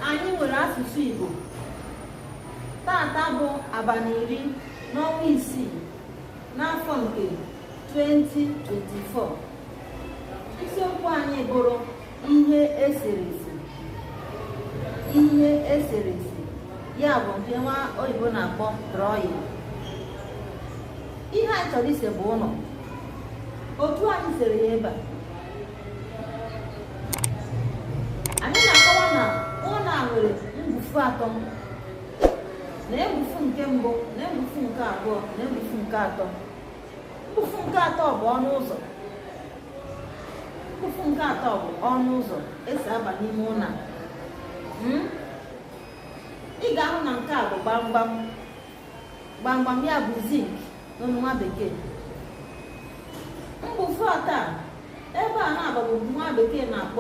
Anyị nwere asụsụ Igbo. Tata bụ abalị 10 n'ọnwa isii n'afọ nke 2024. Isiokwu anyị bụrụ ihe eserese. Ihe eserese ya bụ nke nwa oyibo na-akpọ drawing. Ihe anyị chọrọ ise bụ ụlọ otu anyị sere ya ebe a. Anyị na-akọwa na ụlọ a nwere mbufu atọ, na mbufu nke mbụ, na mbufu nke abụọ, na mbufu nke atọ. Mbufu nke atọ bụ ọnụ ụzọ. Mbufu nke atọ bụ ọnụ ụzọ esi aba n'ime ụlọ a. Ị ga-ahụ na nke a bụ gbamgbam. Gbamgbam ya bụ zinc n'ọnụ nwa bekee. Mbufu atọ a ebe a na-aba bụ nwa bekee na-akpọ